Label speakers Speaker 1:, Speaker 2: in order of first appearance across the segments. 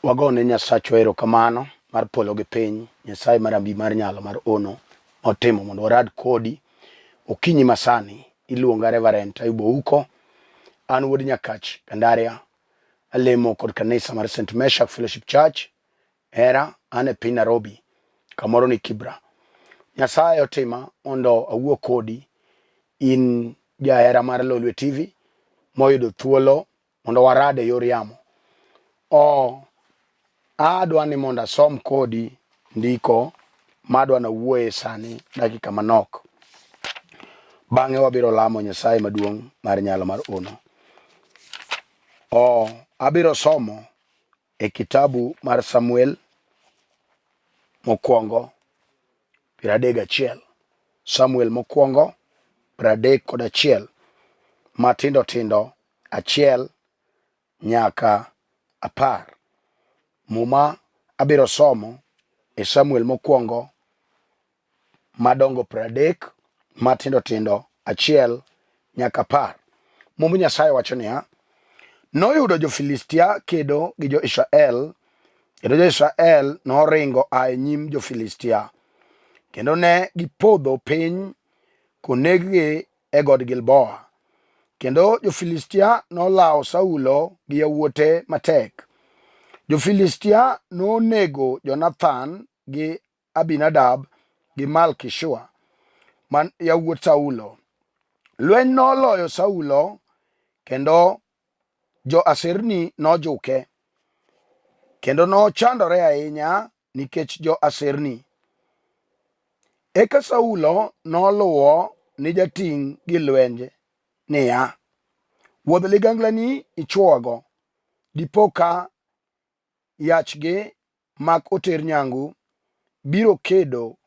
Speaker 1: Wagone Nyasachwa erokamano mar polo gi piny, Nyasaye mar ambi mar nyalo mar ono motimo mondo warad kodi okinyi masani. Iluonga Reverend Ayub Ouko, an wuod Nyakach Gandaria, alemo kod kanisa mar St. Meshak Fellowship Church, Hera, an e piny Nairobi, kamoro ni Kibra. Nyasaye otima mondo awuo kodi in jahera mar Lolwe TV moyudo thuolo mondo warad e yor yamo. O adwa ni mondo asom kodi ndiko madwa nawuoye sani dakika manok. Bang'e wabiro lamo Nyasaye maduong' mar nyalo mar ono. O abiro somo e kitabu mar Samuel mokwongo 31. Samuel mokwongo 31 matindo tindo achiel nyaka apar. Muma abiro somo e Samuel mokwongo madongo 30 matindo tindo achiel nyaka apar. Mumb Nyasaye wacho niya, noyudo jo-Filistia kedo gi jo-Israel, kendo jo-Israel noringo a e nyim jo-Filistia, kendo ne gipodho piny koneggi e god Gilboa. Kendo jo-Filistia nolawo Saulo gi yawuote matek. Jo-Filistia nonego Jonathan gi Abinadab gi Malkishua man yawuot Saulo. Lweny noloyo Saulo kendo jo-aserni nojuke, kendo nochandore ahinya nikech jo-aserni. Eka Saulo noluwo ni jating' gi lwenje niya, Wuodh liganglani ichwowago, dipo ka yachgi mak oter nyangu biro kedo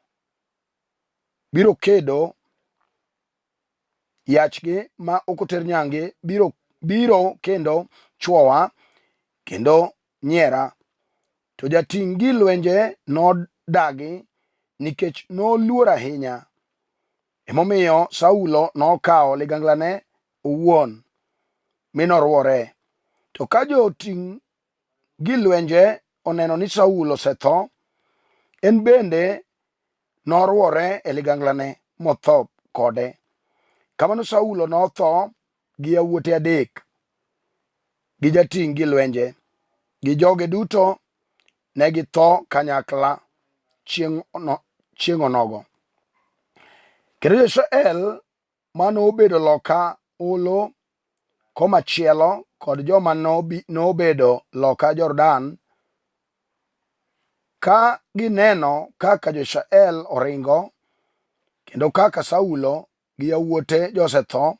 Speaker 1: yachgi ma ok oter nyange biro kendo chwowa kendo nyiera. To jating' gi lwenje nodagi nikech noluor ahinya. Emomiyo Saulo nokawo liganglane owuon mi noruore. To ka joting' gi lwenje oneno ni Saulo osetho, en bende noruore e liganglane motho kode. Kamano Saulo notho gi yawuote adek, gi jating' gi lwenje, gi joge duto ne githo kanyakla chieng' onogo. Kendo jo-Israel ma nobedo loka olo komachielo kod joma nobedo loka Jordan ka gineno kaka jo-Israel oringo kendo kaka Saulo gi yawuote josetho,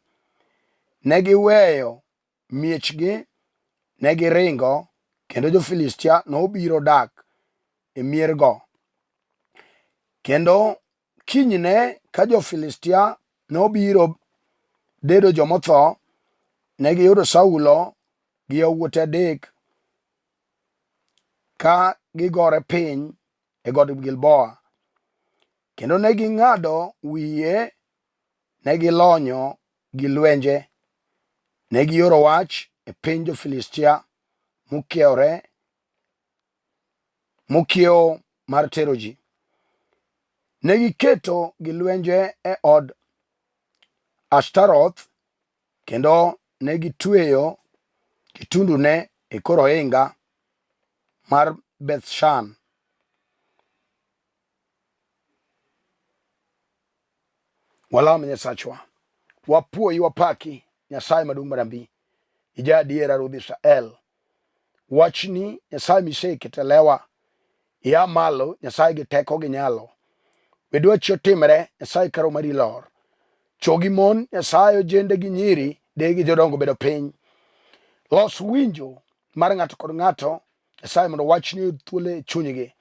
Speaker 1: ne giweyo miechgi, ne giringo kendo jo-Filistia nobiro dak e miergo. Kendo Kinyne ka jo-Filistia nobiro dedo jomotho, ne giyudo Saulo gi yawuote adek ka gigore piny e god Gilboa. Kendo ne ging'ado wiye, ne gilonyo gi lwenje. Ne gioro wach e piny jo-Filistia mokiewore mokiewo mar tero ji. Ne giketo gilwenje e od Ashtaroth kendo ne gitweyo kitundune e kor ohinga mar Bethshan. Walam Nyasachwa, wapuoyi, wapaki Nyasaye maduong' marambi, ija adiera Ruodh Israel. Wachni Nyasaye miseketo e lewa, ia malo Nyasaye gi teko gi nyalo. We dwachi otimre Nyasaye karo mari lor. Chwo gi mon Nyasaye ojende gi nyiri deye gi jodongo bedo piny. Los winjo mar ng'ato kod ng'ato Nyasaye mondo wachni oyud thuolo e chunygi.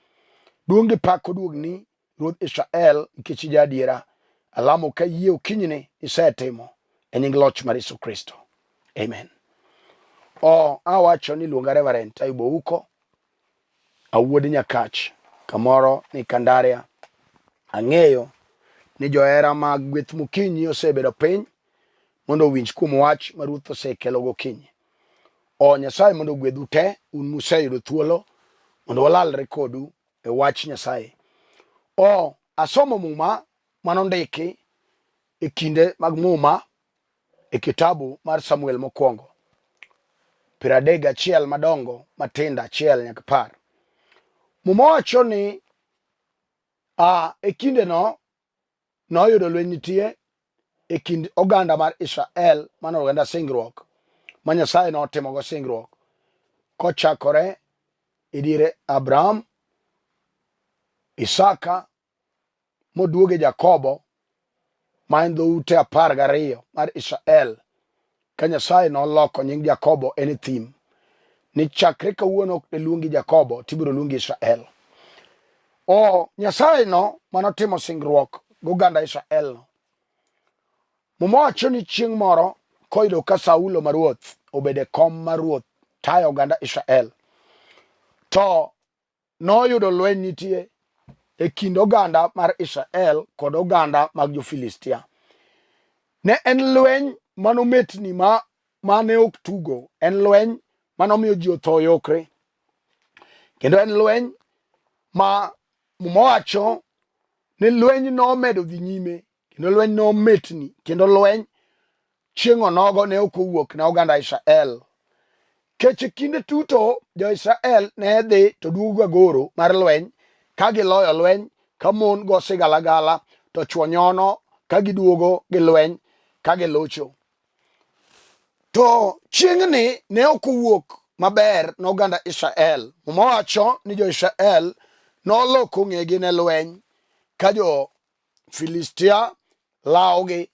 Speaker 1: Duong' gi pak oduogni Ruodh Israel nikech ija adiera. Alamo ka yie okinyini isetimo e nying loch mar Yesu Kristo. Amen. O awacho ni luonga Reverend Ayub Ouko, awuod Nyakach, kamoro ni Kandaria. Ang'eyo ni johera mag gweth mokinyi osebedo piny mondo owinj kuom wach ma Ruoth osekelo gokinyi. O Nyasaye mondo ogwedhu te un museyudo thuolo mondo walalre kodu e wach Nyasaye. O asomo muma manondiki e kinde mag muma e kitabu mar Samuel mokwongo 31 madongo matindo 1 nyaka 10. Muma wacho ni a e kindeno noyudo lweny nitie e kind oganda mar Israel mano oganda singruok ma Nyasaye notimogo singruok kochakore e diere Abraham, Isaka moduoge Jakobo ma en dhoute 12 mar Israel ka Nyasaye noloko nying Jakobo en e thim ni chakre kawuono ok ne Jakobo tibiro luongi Israel. O Nyasaye no manotimo singruok goganda Israel no. Muma wacho ni chieng' moro koyudo ka Saulo ma ruoth obedo e kom mar ruoth tayo oganda Israel to noyudo lweny nitie e kind oganda mar Israel kod oganda mag jo-Filistia. Ne en lweny manometni ma mane ok tugo, en lweny manomiyo ji otho yokre, kendo en lweny ma Muma wacho ni lweny nomedo dhi nyime kendo lweny nometni kendo lweny chieng' onogo ne ok owuok ne oganda Israel. Kech e kinde tuto jo-Israel ne dhi to duogo goro mar lweny ka giloyo lweny ka mon go sigalagala to chwo nyono ka giduogo gi lweny ka gilocho. To chieng'ni ne ok owuok maber ne oganda Israel. Muma wacho ni jo-Israel noloko ng'egi ne lweny ka jo-Filistia lawogi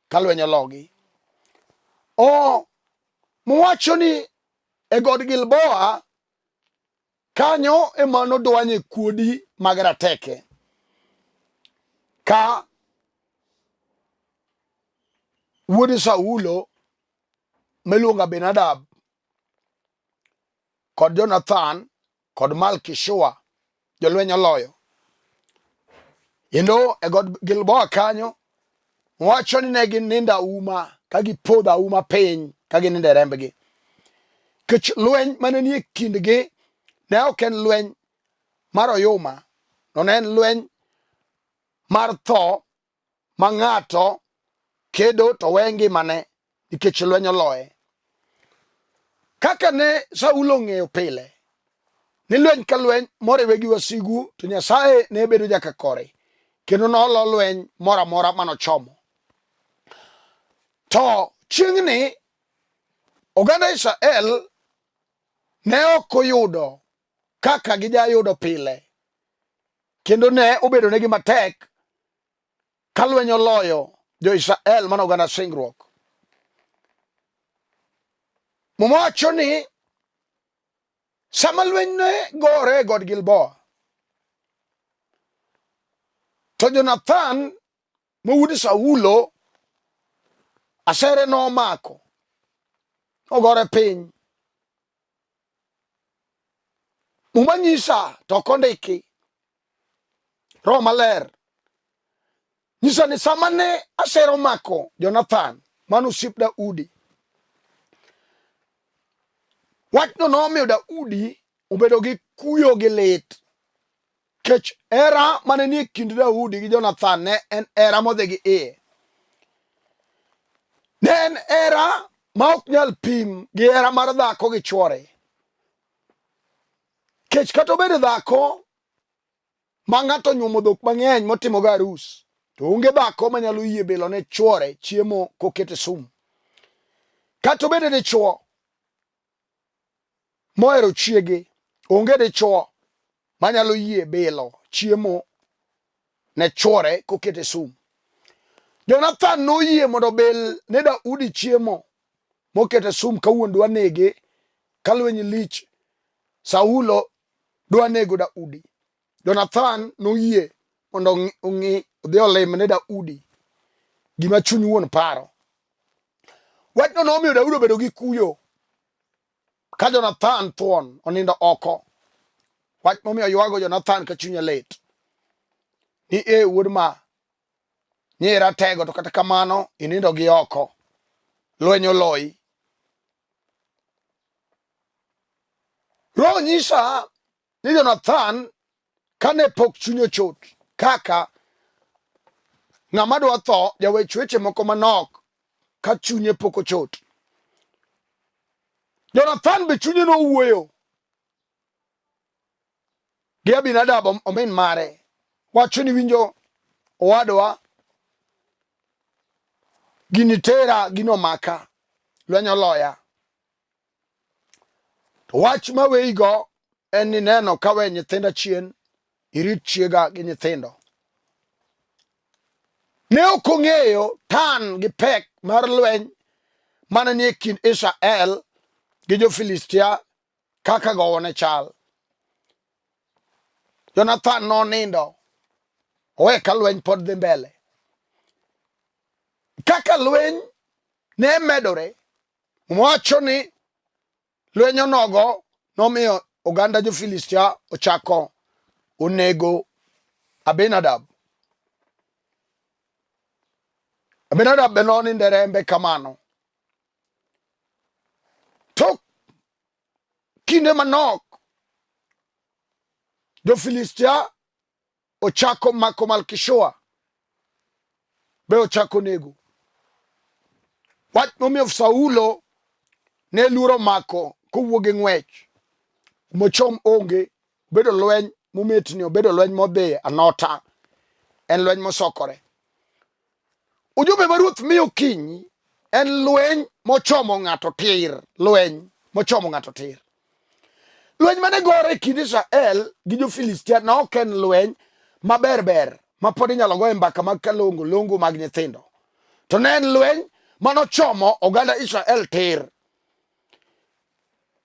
Speaker 1: ka lweny ologi. O mowacho ni e god Gilboa kanyo ema nodwanye kuodi mag rateke ka wuod Saulo miluongo Abinadab kod Jonathan kod Malkishua jolweny oloyo. Kendo e god Gilboa kanyo wacho ni ne ginindo auma ka gipodho auma piny ka ginindo e rembgi. Nikech lweny mane nie kindgi ne ok en lweny mar oyuma, to ne en lweny mar tho ma ng'ato kedo to we ngimane nikech lweny oloye. Kaka ne Saulo ong'eyo pile ni lweny ka lweny moriwe gi wasigu to Nyasaye ne bedo jaka kore kendo nolo lweny moro amora manochomo. To chieng'ni oganda Israel ne ok oyudo kaka gijayudo pile kendo ne obedo negi matek ka lweny oloyo jo-Israel mano oganda singruok. Muma wacho ni sama lweny ne gore e god Gilboa, to Jonathan ma wuod Saulo asere nomako ogore piny. Muma nyisa to ok ondiki. Roho Maler nyisa ni sama ne asero mako Jonathan mano osiep Daudi, wachno nomiyo Daudi obedo gi kuyo gi lit kech hera mane nie kind Daudi gi Jonathan ne en hera modhi gi iye. Ne en hera ma ok nyal pim gi hera mar dhako gi chwore. Kech kata obedo dhako ma ng'ato onyuomo dhok mang'eny motimogo arus, to onge dhako manyalo yie bilo ne chwore chiemo kokete sum. Kata obedo dichwo mohero chiege, onge dichwo manyalo yie bilo chiemo ne chwore kokete sum. Jonathan noyie mondo obil ne Daudi chiemo mokete sum ka wuon dwa nege ka lweny lich. Saulo dwa nego Daudi. Jonathan noyie mondo ong'i odhi olim ne Daudi gima chuny wuon paro. Wachno nomiyo Daudi obedo gi kuyo ka Jonathan thuon onindo oko. Wach momiyo ywago Jonathan ka chunye lit. Ni e wuod ma ni ratego to kata kamano inindo gi oko. Lweny oloyi. Roho nyisa ni Jonathan kane pok chunye ochot kaka ng'ama dwa tho jawech weche moko manok ka chunye pok ochot. Jonathan be chunye nowuoyo gi Abinadab omin mare wacho ni winjo owadwa gini tera gino maka lweny oloya. To wach maweyigo en ni neno ka we nyithinda chien, irit chiega gi nyithindo. Ne ok ong'eyo tan gi pek mar lweny mane nie kind Israel gi jo-Filistia kaka gowo ne chal. Jonathan nonindo owe ka lweny pod dhi mbele. Kaka lweny ne medore, Wacho ni lweny onogo nomiyo oganda jo-Filistia ochako onego Abinadab. Abinadab be nonindo e rembe kamano. Tok kinde manok, jo-Filistia ochako mako Malkishua be ochako nego. Wach momiyo Saulo ne luoro mako kowuok e ng'wech mochom onge, obedo lweny mometni, obedo lweny modhi anota, en lweny mosokore. Ujumbe ma ruoth miyo kinyi en lweny mochomo ng'ato tir, lweny mochomo ng'ato tir. Lweny mane gore e kind Israel gi jo-Filistia ne ok en lweny maber ber ma pod inyalo go e mbaka mag kalongo longo mag nyithindo. To ne en lweny manochomo oganda Israel tir.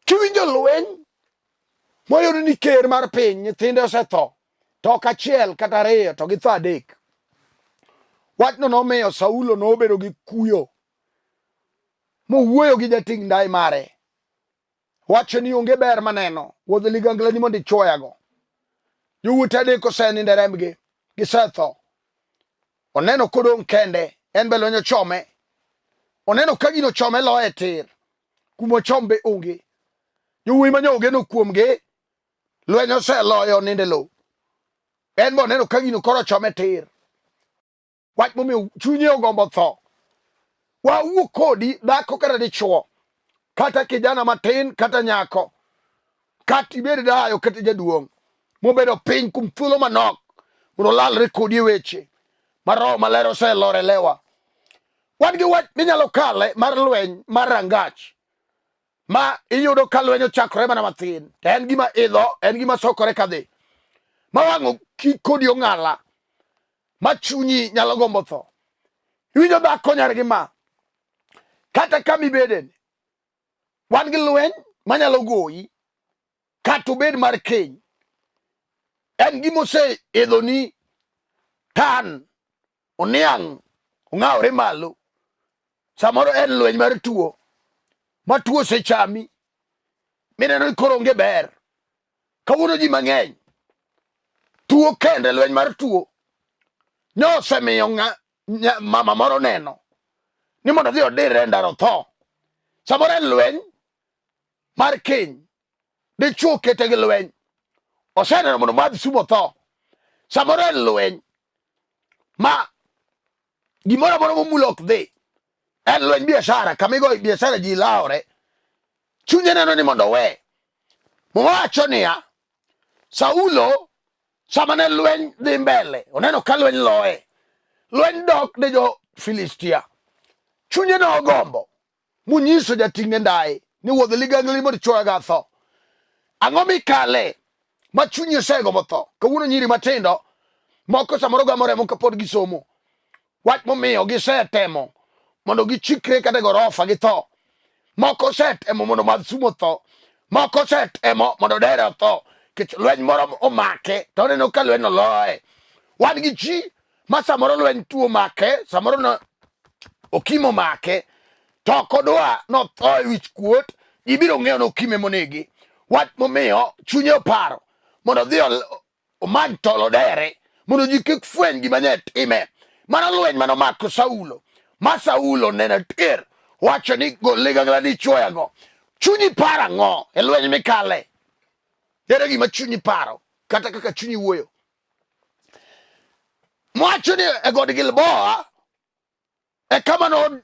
Speaker 1: Kiwinjo lweny moyud ni ker mar piny nyithinde osetho to ok achiel kata ariyo to githo adek. Wachno nomiyo Saulo nobedo gi kuyo mowuoyo gi jating' ndayi mare wacho ni onge ber maneno wuodh liganglani mondo ichwoyago. Jowuoth adek osenindo e rembgi, gisetho. Oneno kodong' kende, en be lweny ochome. Oneno ka gino ochome loye tir, kuma ochom be onge. Jowuoyi ma nyo ogeno kuomgi Lweny oseloyo onindo e lowo. En be oneno ka gino koro chome tir. Wach momiyo chunye ogombo tho. Wawuo kodi dhako kata dichuo, kata kijana matin kata nyako, kata ibed dayo kata jaduong' mobedo piny kuom thuolo manok mondo olalre kodi e weche ma Roho Maler oseloro e lewa. Wan gi wach minyalo kale mar lweny mar rangach ma iyudo ka lweny ochakore mana mathin to en gima idho en gima sokore kadhi ma wang' kodi ong'ala ma chunyi nyalo gombo tho iwinjo dhako nyar gi ma kata kama ibedeni wan gi lweny manyalo goyi kata obed mar keny en gima oseidhoni tan oniang' ong'awore malo samoro en lweny mar tuo ma tuo osechami mineno ni koro onge ber kawuono ji mang'eny tuo kende lweny mar tuo ne osemiyo mama moro neno ni mondo odhi odirre e ndara otho samoro en lweny mar keny dichuo kete gi lweny oseneno mondo madh sum otho samoro en lweny ma gimoro amora momulo ok dhi en lweny biashara kama igoyo biashara ji lawore chunye neno ni mondo owe muma wacho niya saulo sama ne lweny dhi mbele oneno ka lweny loye lweny dok ne jo filistia chunye nogombo munyiso jating'ne ndaye ni wuodh ligangli mondo ichwoyago atho. Ang'o mikale ma chunyi osegombo tho? Kawuono nyiri matindo moko samoro gamo remo kapod gisomo. Wach momiyo gisetemo mondo gichikre kata e gorofa githo. Moko osetemo mondo omadh sum otho. Moko osetemo mondo odere otho. Nikech lweny moro omake to oneno ka lweny oloye. Wan gi ji ma samoro lweny tuo omake, samoro no okimo make to ok odwa notho e wich kuot ji biro ng'eyo ni okime monegi wach momiyo chunye oparo mondo odhi omany tol odere mondo ji kik fweny gima nye time mano lweny mane omako saulo ma saulo neno tir wacho ni gol ligangla ni ichwoyago chunyi paro ang'o e lweny mikale Ere gima chunyi paro kata kaka chunyi wuoyo? Mwacho ni e god Gilboa e kama no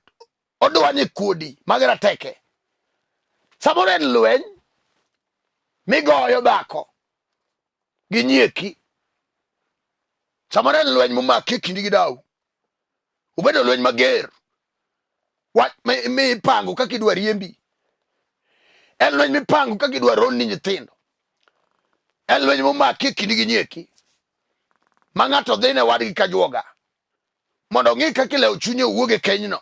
Speaker 1: odwanye kuodi mag rateke. Samoro en lweny migoyo dhako gi nyieki. Samoro en lweny momaki e kindi gi dau. Obedo lweny mager. Wach mipango kaka idwa riembi. En lweny mipango kaka idwa ronni nyithindo. En lweny momaki e kindi gi nyieki. Ma ng'ato dhi ne wadgi ka juoga. Mondo ong'i kaka ilewo chunye owuog e kenyno.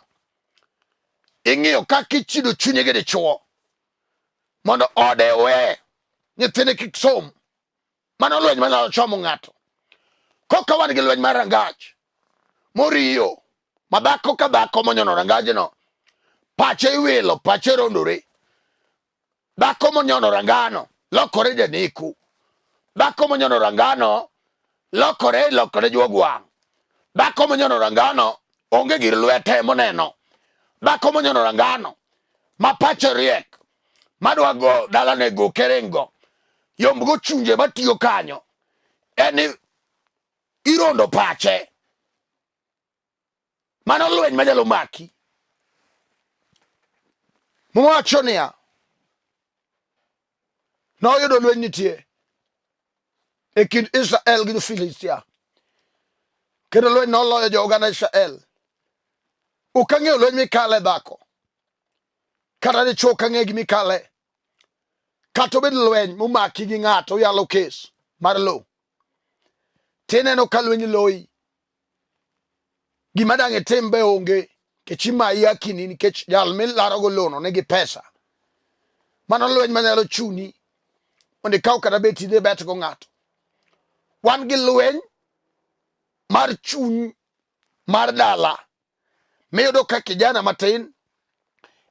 Speaker 1: Ing'iyo kaka ichido chunye gi dichuo. Mondo ode owe. Nyithinde kik som. Mano lweny manyalo chomo ng'ato. Koka wan gi lweny mar rangach moriyo ma dhako ka dhako monyono rangajno pache iwilo, pache rondore. Dhako monyono rangano lokore janeku. Dhako monyono rangano lokore lokore juog wang'. Dhako monyono rangano onge gir lwete moneno. Dhako monyono rangano ma pache riek madwa go dalane go kerengo yomb go chunje matiyo kanyo en ni irondo pache. Mano lweny manyalo maki. Muma wacho niya, noyudo lweny nitie e kind Israel gi jo-Filistia, kendo lweny noloyo jo oganda Israel. Ok ang'eyo lweny mikale dhako, kata dichwo ok ang'eyo gima ikale, kata obed lweny momaki gi ng'ato oyalo kes mar lowo, tineno ka lweny loyi, gima dang' itim be onge, nikech imayi hakini nikech jal milarogo lono nigi pesa. Mano lweny manyalo chuni mondo ikaw kata bet idhi betgo ng'ato. Wan gi lweny mar chuny mar dala miyudo ka kijana matin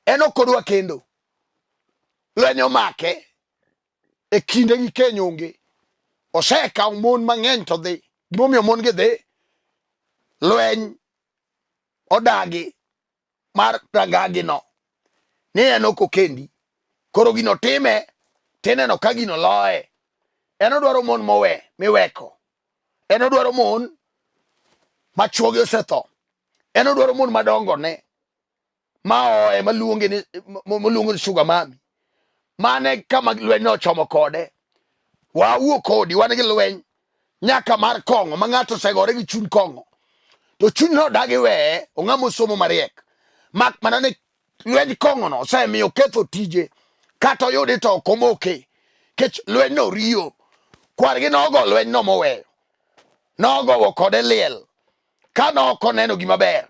Speaker 1: en ok odwa kendo, lweny omake e kinde gi keny onge. Osekawo mon mang'eny to dhi. Gimomiyo mon gi dhi, lweny odagi mar rangagi no ni en ok okendi. Koro gino time tineno ka gino loye. En odwaro mon mowe miweko. En odwaro mon ma chwogi osetho. En odwaro mon madongo ne ma oe maluonge ni moluongo ni sugar mami. Mane kama lweny nochomo kode. Wawuo kodi wan gi lweny nyaka mar kong'o ma ng'ato osegore gi chuny kong'o. To chuny no odagi weye, ong'ama osomo mariek. Mak mana ni lweny kong'o no osemiyo oketho tije. Kata oyudi to ok omoke. Kech lweny no riyo. Kwargi nogo lweny no moweyo. Nogowo kode liel. Ka nok oneno gima ber,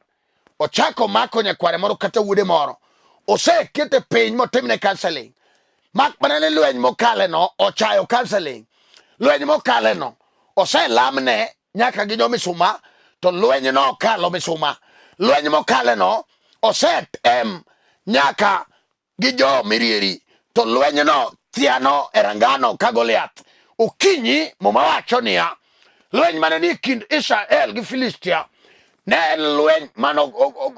Speaker 1: ochako mako nyakware moro kata wuode moro, osekete piny motimne counseling. Mak mana ni lweny mokale no ochayo counseling. Lweny mokale no oselamne nyaka gi jomisuma to lweny no okalo misuma. Lweny mokale no osetem nyaka gi jo mirieri to lwenyno thiano e rangano ka Goliath. Okinyi Muma wacho niya, lweny mane ni kind Israel gi Filistia ne en lweny mane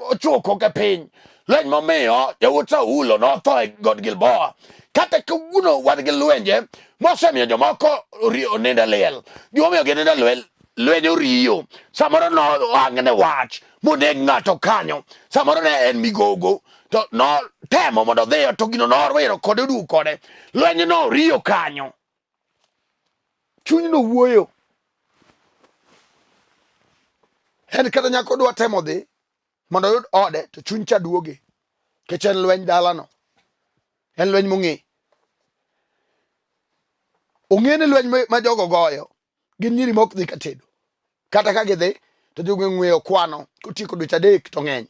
Speaker 1: ochuo koke piny, lweny momiyo yawuot Saulo notho e god Gilboa. Kata kawuono wan gi lwenje mosemiyo jomoko onindo e liel. Gimomiyo ginindo e liel, lweny oriyo. Samoro nohangne wach moneg ng'ato kanyo, samoro ne en migogo to notemo mondo odhiyo to gino norwiro kode oduogo kode lweny no oriyo kanyo chuny no wuoyo en kata nyako dwa temo dhi mondo oyud ode to chuny cha duoge nikech en lweny dalano en lweny mong'e ong'e ni lweny ma jogo goyo gin nyiri mok dhi ka tedo kata ka gidhi to jogo ng'weyo kwano kotieko dweche adek to ng'eny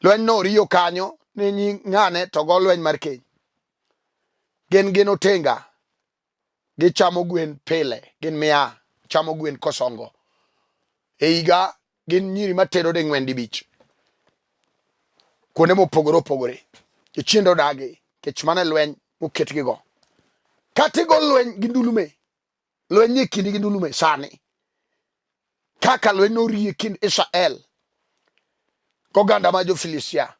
Speaker 1: lweny no oriyo kanyo ni nyi ng'ane to go lweny mar keny gin gin otenga gichamo gwen pile gin miya chamo gwen kosongo e higa gin nyiri matedo ding'wen dibich kuonde mopogore opogore jochiende odagi kech mano e lweny moketgigo kata igo lweny gi ndulume lweny nie kindi gi ndulume sani kaka lweny norie kind Israel goganda ma jo-Filistia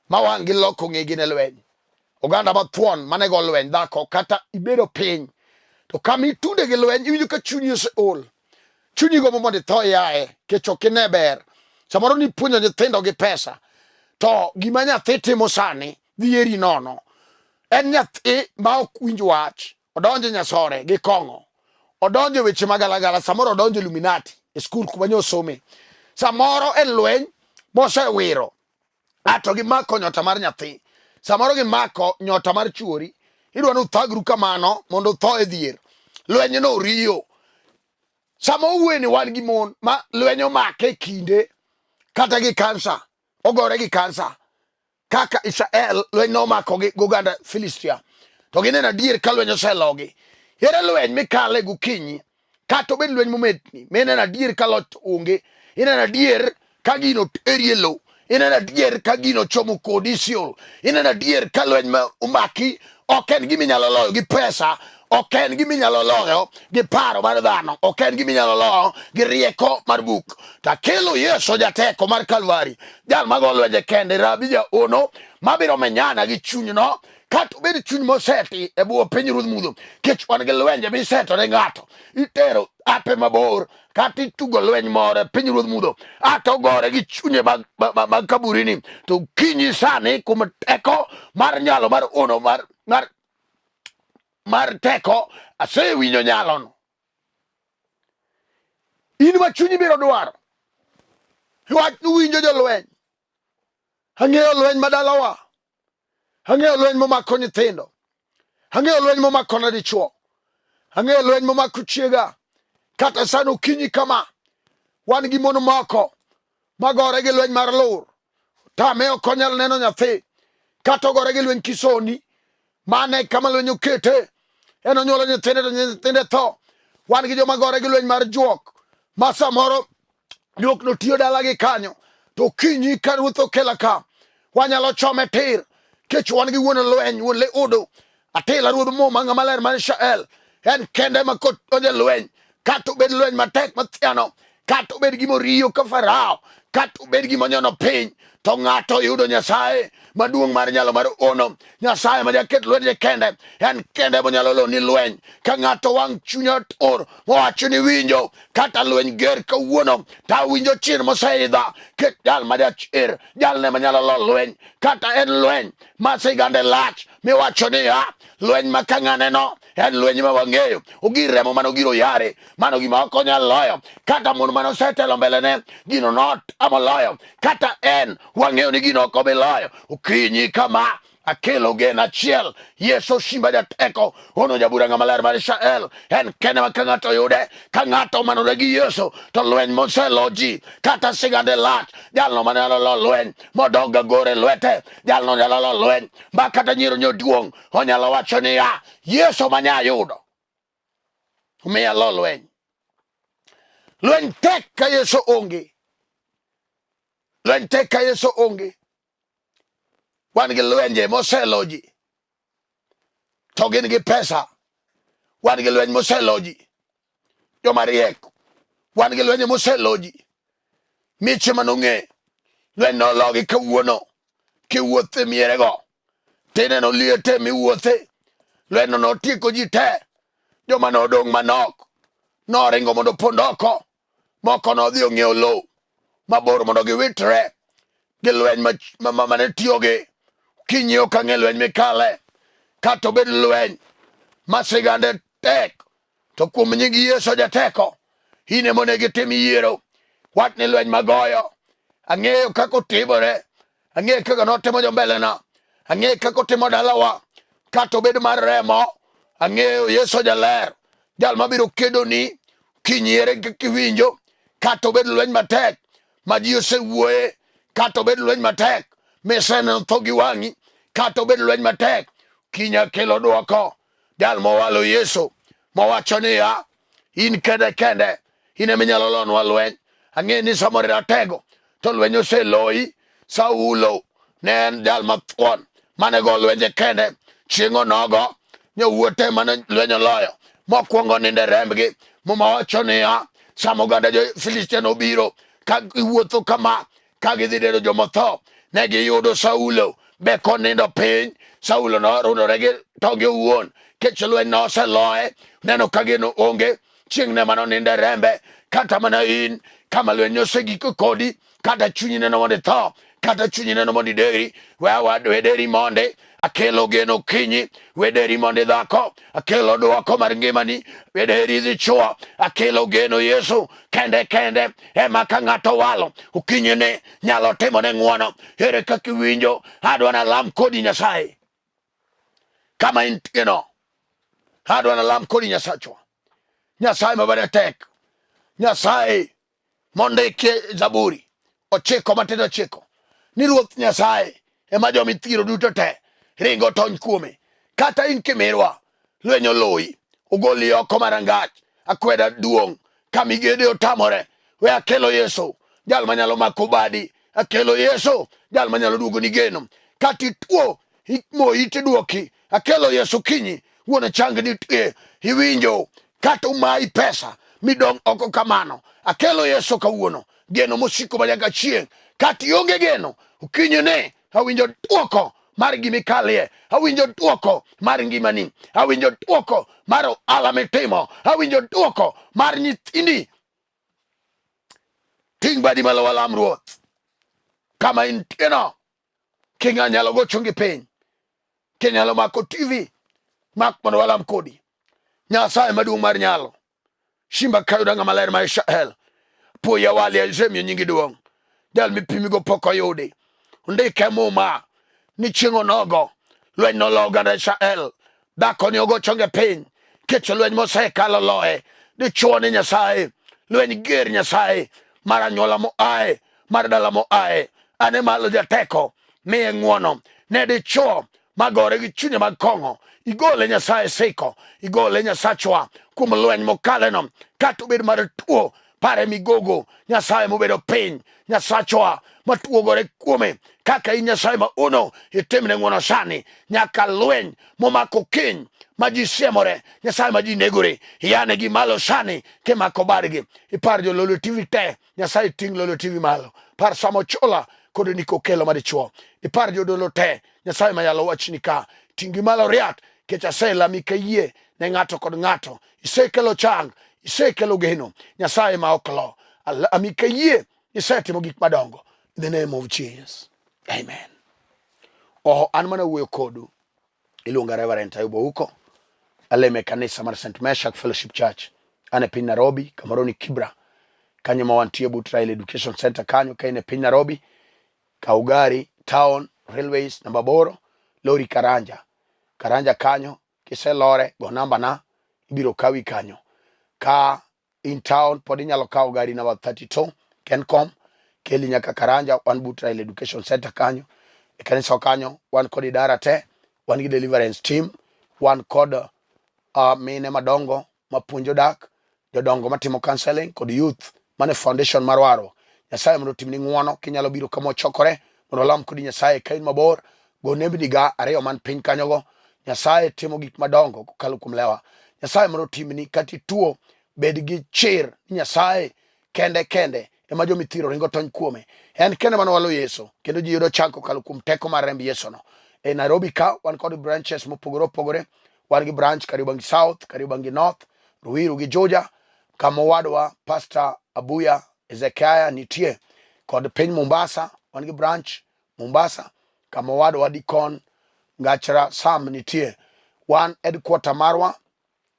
Speaker 1: ma wang' gi loko ng'egi ne lweny. Oganda mathuon mane go lweny dhako kata ibedo piny to kama itunde gi lweny iwinjo ka chunyi oseol. Chunyi gombo mondo itho yaye kech ok ine ber. Samoro nipuonjo nyithindo gi pesa to gima nyathi timo sani dhi eri nono. En nyathi ma ok winj wach, odonjo e nyasore gi kong'o, odonjo e weche magalagala, samoro odonjo e Illuminati e skul kuma nyosome. Samoro en lweny mosewiro ato gimako nyota mar nyathi samoro gimako nyota mar chuori idwa ni uthagru kamano mondo utho e dhier lwenyno oriyo sama owuoye ni wan gi mon ma lweny omake e kinde kata gi kansa ogore gi kansa kaka Israel lweny nomako gi goganda Filistia to gineno adier ka lweny oselogi ere lweny mikale gokinyi kata obed lweny mometni mineno adier ka loch onge ineno adier ka gino teri e lowo ineno adier ka gino chomo kodi Sheol ineno adier ka lweny ma omaki ok en gima inyalo loyo gi pesa ok en gima inyalo loyo gi paro mar dhano ok en gima inyalo loyo gi rieko mar buk to akelo Yesu jateko mar Kalvari jal mago lwenje kende rabi jaono mabiro menyana gi chunyno kata obed chuny moseti e bwo piny ruodh mudho kech wan gi lwenje miseto ne ng'ato itero ape mabor kata itugo lweny moro e piny ruodh mudho ata ogore gi chunye mag, mag, mag kaburini to kinyi sani kuom teko mar nyalo mar ono mar, mar, mar teko asewinjo nyalono in ma chunyi biro dwaro wach winjo jolweny ang'eyo lweny ma dalawa Ang'eyo lweny momako nyithindo. Ang'eyo lweny momako na dichuo. Ang'eyo lweny momako chiega. Kata sani okinyi kama, wan gi mon moko magore gi lweny mar lur. Tame ok onyal neno nyathi. Kata ogore gi lweny kisoni. Mane kama lweny okete. En onyuolo nyithinde to nyithinde tho. Wan gi joma gore gi lweny mar juok. Ma samoro juok no tiyo dalagi kanyo to okinyi ka ruoth okela ka wanyalo chome tir kech wan gi wuon lweny wuon leudo atila ruodh muma ng'ama ler mar Israel en kende ma kodonjo e lweny kata obed lweny matek mathiano kata obed gima oriyo ka Farao kata obed gima onyono piny to ng'ato yudo Nyasaye maduong' mar nyalo mar ono Nyasaye ma jaket lweny kende en kende monyalo lo ni lweny ka ng'ato wang' chunye otur mowacho ni winjo kata lweny ger kawuono to awinjo chir moseidha ket jal ma jachir jalne manyalo lo lweny kata en lweny ma sigande lach miwacho niya lweny ma ka ng'aneno en lweny ma wang'eyo ogir remo mane ogiro yare mano gima ok onyal loyo kata mon mane osetelo mbelene gino notamo loyo kata en wang'eyo ni gino ok obi loyo okinyi kama akelo geno achiel Yesu simba jateko ono jabura ng'ama ler mar Israel en kende ma ka ng'ato yude ka ng'ato omanore gi Yesu to lweny moselo ji kata sigande lach jalno mane nyalo lo lweny modog gagoro e lwete jalno nyalo lo lweny ma kata nyiero nyoduong' onyalo wacho niya Yesu manya yudo omiya lo lweny lweny tek ka Yesu onge lweny tek ka Yesu onge wan gi lwenje moselo ji to gin gi pesa wan gi lweny moselo ji joma riek wan gi lwenje moselo ji miche manong'e lweny nologi kawuono kiwuotho e mierego tineno liete miwuothe lwenyno notieko ji te joma nodong' manok noringo mondo opond oko moko nodhi ong'iewo lowo mabor mondo giwitre gi lweny mane tiyogi kinyiewo ka ng'e lweny mikale kata obed lweny ma sigande tek to kuom nying Yesu jateko in ema onego itim yiero wach ni lweny magoyo ang'eyo kaka otimore ang'eyo kaka notimo jombelena ang'eyo kaka otimo dalawa kata obed mar remo ang'eyo Yesu jaler jal mabiro kedoni kinyiere kaka iwinjo kata obed lweny matek ma ji osewuoye kata obed lweny matek miseneno tho gi wang'i kata obed lweny matek kinya kelo dwoko jal mowalo Yesu mowacho niya in kende kende in ema inyalo lonwa lweny ang'e ni samoro iratego to lweny oseloyi Saulo ne en jal mathuon mane go lwenje kende chieng' onogo nyowuote mane lweny oloyo mokwongo ninde rembgi muma wacho niya sama oganda jo-Filistia nobiro ka giwuotho kama ka gidhi dero jomotho ne giyudo Saulo Be konindo piny, Saulo norundore gi tonge owuon, kech lweny noseloye, neno ka geno onge, chieng' ne mano ninde rembe, kata mana in, kama lweny osegiko kodi, kata chunyi neno mondo itho, kata chunyi neno mondo ideri, we deri monde, akelo geno kinyi, we deri mondo idhako, akelo dwoko mar ngimani, we deri dichwo, akelo geno Yesu, kende kende, ema ka ng'ato walo, okinyi ni nyalo timone ng'wono. Ere kaka iwinjo? Adwa nalam kodi Nyasaye kama intieno, adwa nalam kodi Nyasachwa, Nyasaye mabade tek, Nyasaye mondikie Zaburi ochiko matindo ochiko ni Ruoth Nyasaye ema joma ithiro duto te ringo tony kuome. Kata in kimirwa, lweny oloyi, ogoli oko mar rangach, akweda duong' ka migede otamore. We akelo Yesu, jal manyalo mako badi, akelo Yesu, jal manyalo duogoni geno. Kata ituo, moyi tidwoki, akelo Yesu kinyi, wuon chang nitie, iwinjo kata umayi pesa midong' oko kamano. Akelo Yesu kawuono, geno mosiko manyaka chieng'. Kata ionge geno, okinyi ni awinjo dwoko mar gima ikalie, awinjo dwoko mar ngimani, awinjo dwoko mar ohala mitimo, awinjo dwoko mar nyithindi. Ting' badi malo walam Ruoth kama intieno, king'a nyalo go chongi piny, kinyalo mako TV mak mondo walam kodi. Nyasaye maduong' mar nyalo, Simba kayo ng'ama ler ma Israel, puoya wali asemiyo nyingi duong', jal mipimigo pok oyudi. Ndike muma ni chieng' onogo lweny nolo oganda Israel, dhako ni ogo chonge piny kech lweny mosekalo loye. Dichuo ni Nyasaye, lweny ger Nyasaye mar anyuola moaye, mar dala moaye, ane malo jateko miye ng'uono ne dichuo magore gi chunye mag kong'o igole Nyasaye siko igole Nyasachwa kuom lweny mokaleno kata obed mar tuo pare migogo Nyasaye mobedo piny Nyasachwa matuogore kuome kaka in Nyasaye ma uno itimne ng'wono sani nyaka lweny momako kiny ma ji siemore Nyasaye ma ji negore iyane gi malo sani kimako badgi ipar jololo TV te Nyasaye ting' Lolo TV malo. Par Samo Chola kod Niko Kelo madichuo. Ipar jodolo te. Nyasaye mayalo wachni ka. Ting'i malo riat kech aselami ka yie ne ng'ato kod ng'ato. Isekelo chang, isekelo geno. Nyasaye ma ok lo. Ami ka yie isetimo gik madongo. In the name of Jesus. Amen. Oho, an mana wuoyo kodu. Iluonga Reverend Ayuba Ouko. Alemo e kanisa mar St. Meshak Fellowship Church. An e piny Nairobi, kamoro ni Kibra. Kanyo ma wantie but Raila Education Center kanyo, ka in e piny Nairobi, kaw gari town railways namba 8, lori Karanja. Karanja kanyo, kiselore, go namba na, ibiro kawi kanyo. Ka in town pod inyalo kawo gari namba 32 Kencom keli nyaka Karanja, wan but Raila Education Center kanyo. E kanisa kanyo wan kod idara te, wan gi deliverance team, wan kod mine madongo mapuonjo dak, jodongo matimo counseling kod youth mane foundation mar warruok. Nyasaye mondo otimni ng'uono kinyalo biro kama ochokore mondo olam kodi Nyasaye ka in mabor, go nembni ga ariyo man piny kanyogo. Nyasaye timo gik madongo kokalo kuom lewa. Nyasaye mondo otimni kata ituo, bed gi chir ni Nyasaye kende kende ema jomithiro ringo tony kuome. En kende mane walo Yesu kendo ji yudo chang kokalo kuom teko mar remb Yesu no. E Nairobi ka wan kod branches mopogore opogore. Wan gi branch Kariobangi South, Kariobangi North, Ruiru gi Juja, kama owadwa Pastor Abuya Ezekiah nitie, kod piny Mombasa wan gi branch Mombasa kama owadwa Deacon Ngachra Sam nitie. Wan headquarter marwa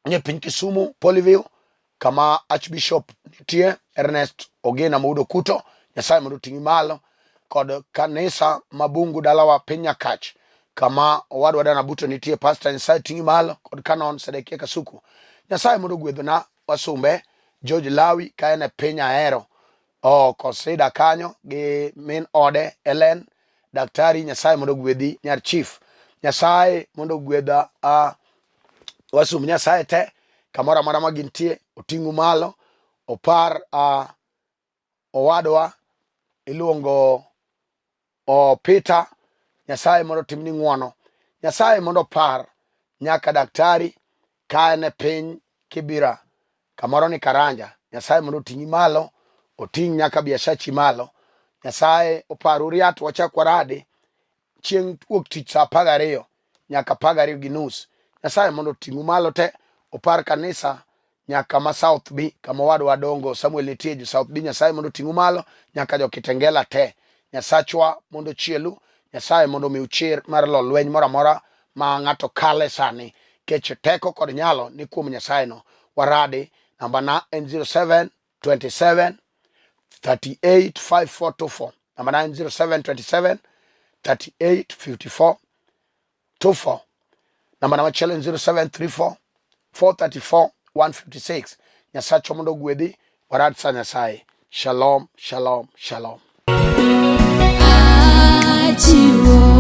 Speaker 1: nie piny Kisumu, Polyville, kama Archbishop nitie Ernest Ogena Moudo Kuto. Nyasaye mondo oting'i malo, kod kanisa Mabungu dalawa piny Nyakach kama owadwa Dana Buto nitie, Pastor Nyasaye ting'i malo, kod Canon Sedekia Kasuku. Nyasaye mondo ogwedhna wasumbe George Lawi ka en e piny Ahero o kosida kanyo gi min ode Ellen Daktari. Nyasaye mondo ogwedhi nyar chief. Nyasaye mondo ogwedha wasumb Nyasaye te kamoro amora ma gintie, oting'u malo, opar owadwa iluongo o Peter. Nyasaye mondo otimni ng'wono. Nyasaye mondo opar nyaka daktari ka en e piny Kibira kamoro ni Karanja. Nyasaye mondo oting'i malo, oting' nyaka biashachi malo. Nyasaye opar Uriat wachak waradi. Chieng' wuok tich saa 12 nyaka 12:30. Nyasaye mondo oting'u malo te, opar kanisa nyaka ma South B kama owadwa Dongo Samuel nitie jo South B. Nyasaye mondo oting'u malo nyaka jo Kitengela te. Nyasachwa mondo ochielu, Nyasaye mondo omiu chir mar lo lweny moro amora ma ng'ato kale sani. Kech teko kod nyalo ni kuom Nyasaye no. Waradi, namba na en 07 27 38 5424. Namba na en 07 27 38 54 24. Namba na machielo en 0734 434 156. Nyasachwa mondo ogwedhi, warad sa Nyasaye. Shalom, shalom, shalom.
Speaker 2: Achiwo.